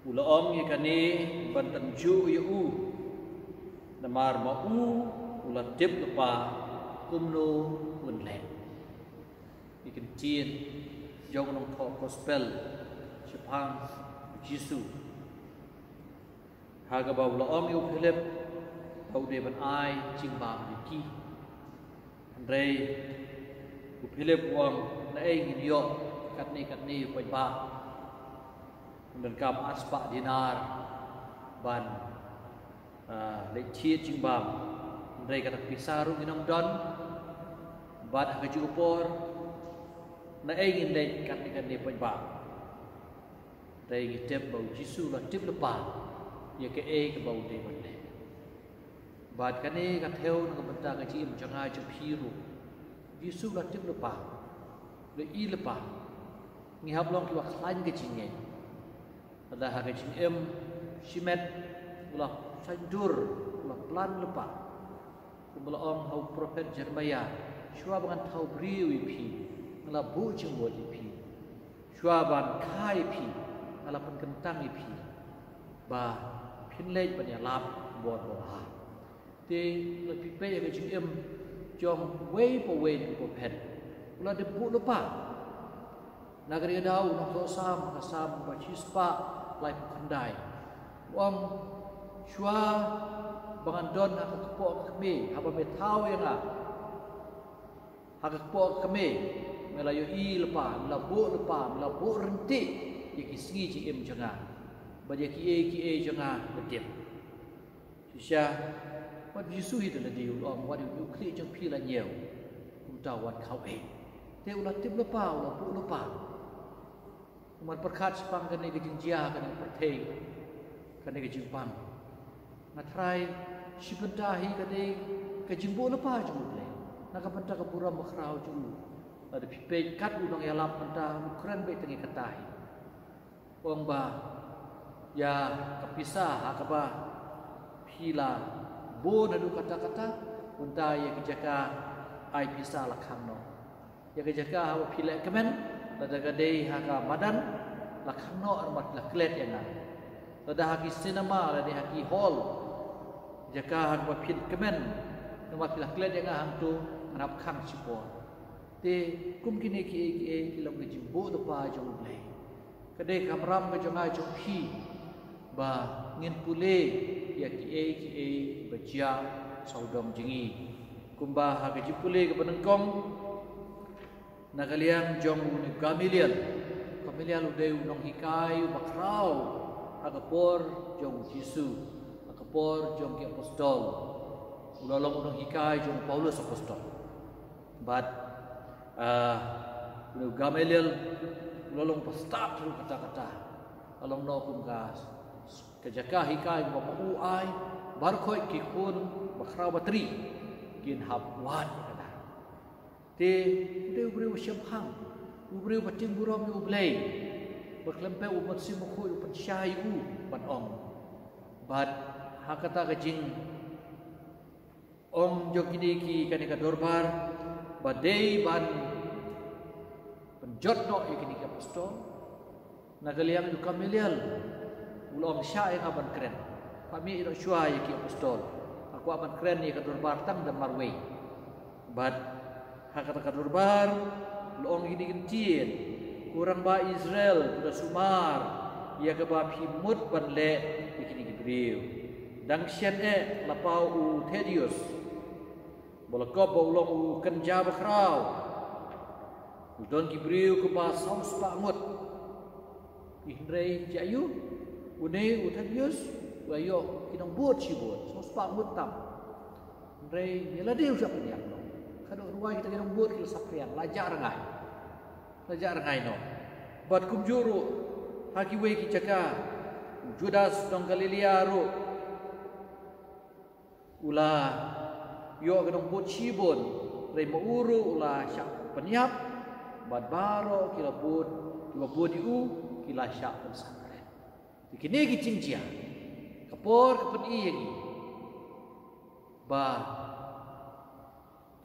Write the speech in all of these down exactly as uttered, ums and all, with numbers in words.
U la ong ïa kane ban tynjuh ïa u, namar ma u u la tip lypa kumno un leh. Ïa ka ktien jong u nongthoh gospel shaphang u Jisu. Ha kaba u la ong ïa u Philip ba u dei ban ai jingbam ïa ki. Hynrei u Philip u ong, naei ngin ïoh katne katne paidbah. Ym donkam ar spah dinar ban, ah, leit thied jingbam. Hynrei kata ka pisa ruh ngin ym don. Bad ha kajuh ka por, naei ngin leit katne katne paidbah. Te ngi tip ba u Jisu u la tip lypa ïa kaei kaba u dei ban leh. Bad kane ka thew na ka bynta ka jingim jong nga jong phi ruh. U Jisu u la tip lypa, u la i lypa. Ngi hap long kiba khlaiñ ka jingngeit. Lada ha ka jingim shimet u la saiñdur, u la plan lypa. Kumba la ong ha u prophet Jeremaïah, shuwa ba ngan thaw briew ïa phi, nga la buh jingmut ïa phi. Shuwa ban kha ïa phi, nga la pynkyntang ïa phi ba phin leit ban ïalap bor bor ha. Te lada phi peit ïa ka jingim jong uwei pa uwei na u prophet, u la dep buh lypa. Na kane ka daw u nongthoh Salm, ka Salm ba shispah laiphew khyndai, u ong, shuwa ba ngan don ha ka kpoh ka kmie, haba me thaw ïa nga ha ka kpoh ka kmie, me la ïohi lypa, me la buh lypa, me la buh ryntih ïa ki sngi jingim jong nga, bad ïa kiei kiei jong nga me tip. Shisha, wat u Jisu hi da lade u la ong, wat ïa u khlieh jong phi la ñiew, kumta wat khaw ei. Te u la tip lypa, u la buh lypa. Kumba pyrkhat shaphang kane ka jingjia, kane ka pyrthei, kane ka jingpang. Nga tharai shi bynta hi ka dei ka jingbuh lypa jong U Blei na ka bynta ka burom bakhraw jong u. Lada phi peit kat u nongïalap mynta, u kren beit tang ïa kata hi. U ong ba ïa ka pisa ha kaba phi la bun haduh katta katta, kumta ïa ka jaka ai pisa la khang noh. Ïa ka jaka haba phi leh kmen, lada ka dei ha ka madan, la khang noh, namar phi la klet ïa nga. Lada ha ki cinema, lada ha ki hall, jaka ha kaba phi kmen, namar phi la klet ïa nga hangto, ngan hap khang shipor. Te kum kine kiei kiei ki long ka jingbuh lypa jong U Blei. Ka dei ka kamram ka jong nga jong phi ba ngin pule ïa kiei kiei ba jia sawdong jong ngi. Kumba ha ka jingpule kaba nyngkong, na ka liang jong une u Gamaliel. Gamaliel u dei u nonghikai uba khraw ha ka por jong u Jisu, ha ka por jong ki apostol. U la long u nonghikai jong u Paulus apostol. Bad, ah, une u Gamaliel u la long ba stad ruh katta katta. La long noh kum ka, ka jaka hikai ba ma u ai, baroh khoit ki khun bakhraw batri kin hap wad ïa kata. Te u dei u briew ba shemphang, u briew ba tieng burom ïa U Blei, ba khlem pep u Mynsiem Bakhuid u pynshai ïa u ban ong. Bad ha kata ka jing ong jong kine ki, kane ka dorbar ba dei ban pynjot noh ïa kine ki apostol. Na ka liang u Gamaliel u la ong, shah ïa nga ban kren. Phah mieh ïa nga shuwa ïa ki apostol. Nga kwah ban kren ïa ka dorbar tang da marwei. Bad ha kata ka dorbar u la ong kine ki ktien, ko rangbah Israel, to da sumar ïa kaba phi mut ban leh ïa kine ki briew. Dang shen eh la paw u Theudas, ba la kop ba u long u kynja bakhraw, u don ki briew kumba saw spah ngut. Hynrei jia ïa u, une u Theudas u la ïoh ki nongbud shibun, saw spah ngut tam. Hynrei ïa lade u shah pynïap noh. Ka dok rwai kita ki nongbud ki la saphriang, la jah rngai. La jah rngai noh. Bad kumjuh ruh ha kiwei ki jaka, u Judas nong Galilea ruh u la ïoh ki nongbud shibun, hynrei ma u ruh u la shah pynïap, bad baroh ki la bud, kiba bud ïa u ki la shah pynsangkren. Te kine ki jingjia ka por ka pyni ïa ngi ba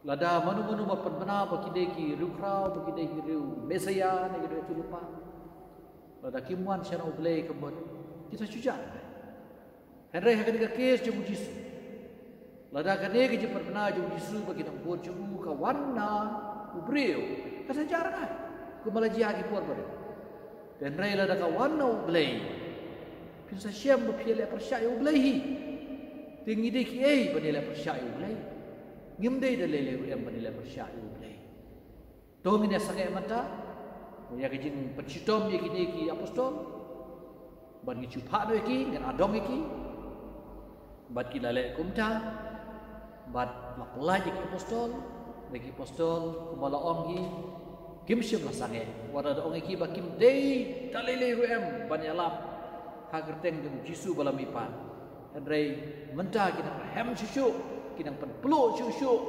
lada mano mano ba pynbna ba ki dei ki riewkhraw, ba ki dei ki riew Messaïah ne ki dei ki lypa, lada kim wan sha U Blei ka mut, Ki sa shu jah. Hynrei ha kane ka case jong u Jisu, lada kane ka jingpynbna jong u Jisu ba ki nongbud jong u ka wan na u briew, ka sa jah ngai, kumba la jia ki por barit. Hynrei lada ka wan na u Blei, phin sa shem ba phi ïaleh pyrshah ïa u Blei hi. Te ngi dei kiei ban ïaleh pyrshah ïa u Blei? Ngim dei da lei lei ruh em ban ïaleh pyrshah ïa u Blei. To ngin ïa sangeh mynta ïa ka jingpynshitom ïa kine ki apostol, bad ngin shu phah noh ïa ki, ngin adong ïa ki. Bad ki la leh kumta, bad la pyllait ïa ki apostol. Bad ki apostol, kumba la ong hi, kim shym la sangeh. Wat la da ong ïa ki ba kim dei da lei lei ruh em ban ïalap ha kyrteng jong u Jisu ba la mihpat. Hynrei mynta ki nang rhem shuh shuh, ki nang pynpluh shuh shuh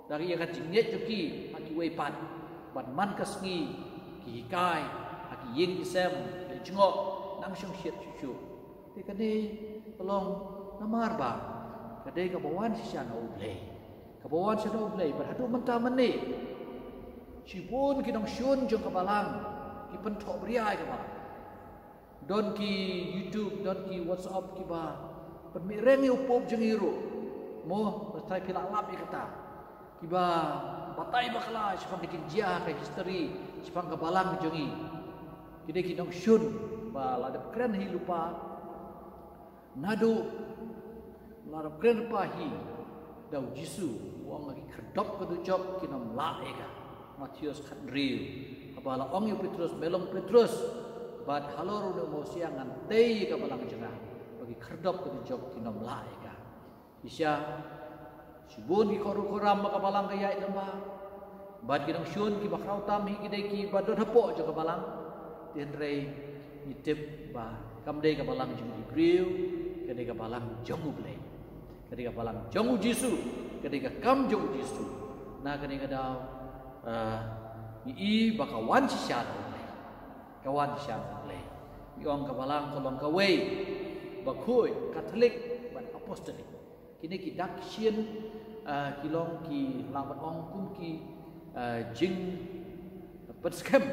da ïa ka jingngeit jong ki ha kiwei pat. Bad man ka sngi ki hikai ha ki ïing ki sem, ki jngoh, nang shongshit shuh shuh. Te kane ka long namar ba ka dei kaba wan shisha na u Blei. Kaba wan shisha na u Blei, bad haduh mynta mynne, shibun ki nongshun jong ka balang ki pynthohbria ïa ka balang. Don ki YouTube, don ki WhatsApp kiba pynmih reng ïa u pope jong ngi ruh. Mo, lashai phi la lap ïa kata. Kiba batai bakla shaphang ka jingjia, ka history shaphang ka balang jong ngi. Ki dei ki nongshun ba la dep kren hi lypa, naduh la dep kren lypa hi da u Jisu, u ong, ha ki khyrdop ka dujok kin ym lah ïa ka. Mathaios khathynriew. Haba la ong ïa u Petrus, me long Petrus, bad halor une u mawsiang ngan tei ïa ka balang jong nga, ba ki khyrdop ka dujok kin ym lah ïa ka. Shisha, shibun ki khot ruh khot ram ba ka balang ka ïaid lyngba. Bad ki nongshun kiba khraw tam hi ki dei kiba don hapoh jong ka balang. Te hynrei ngi tip ba kam dei ka balang jong ki briew, ka dei ka balang jong u Blei. Ka dei ka balang jong u Jisu, ka dei ka kam jong u Jisu. Na kane ka daw, ah, ngi i ba ka wan shisha na u Blei. Ka wan shisha na u Blei. Ngi ong ka balang ka long kawei, bakhuid, Katholik bad Apostolic. Kine ki dak shisien, ah, ki long ki, lah ban ong kum ki, ah, jingpynskhem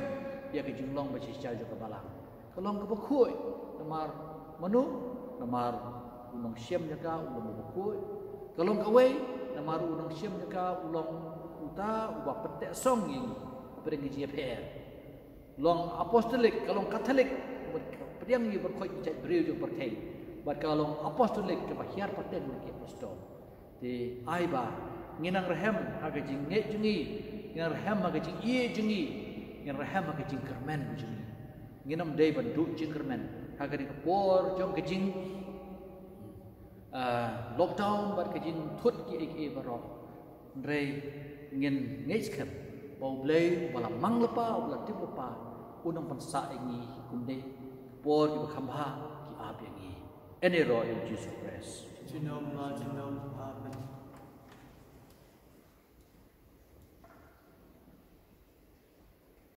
ïa ka jinglong ba shisha jong ka balang. Ka long kaba khuid, namar mano? Namar u nongshem jong ka u long uba khuid. Ka long kawei, namar u nongshem jong ka u long uta uba pynteh song ïa ngi hapdeng ka jingïapher. Long Apostolic, ka long Katholik, bad pdiang ïa u Bakhraw jait briew jong u pyrthei. Bad ka long Apostolic, kaba hiar pateng bad ki apostol. Te ai ba ngin nang rhem ha ka jingngeit jong ngi, ngin nang rhem ha ka jingïeit jong ngi, ngin nang rhem ha ka jingkyrmen jong ngi. Ngin ym dei ban duh jingkyrmen ha kane ka por jong ka jing, ah, lockdown bad ka jingthut kiei kiei baroh. Hynrei ngin ngeit skhem ba u Blei uba la mang lypa, uba la tip lypa, un nang pynsah ïa ngi kumne, por kiba kham bha ki ap ïa ngi. Ïaroh ïa u Jisu Khrist. Junom la junom. Amen.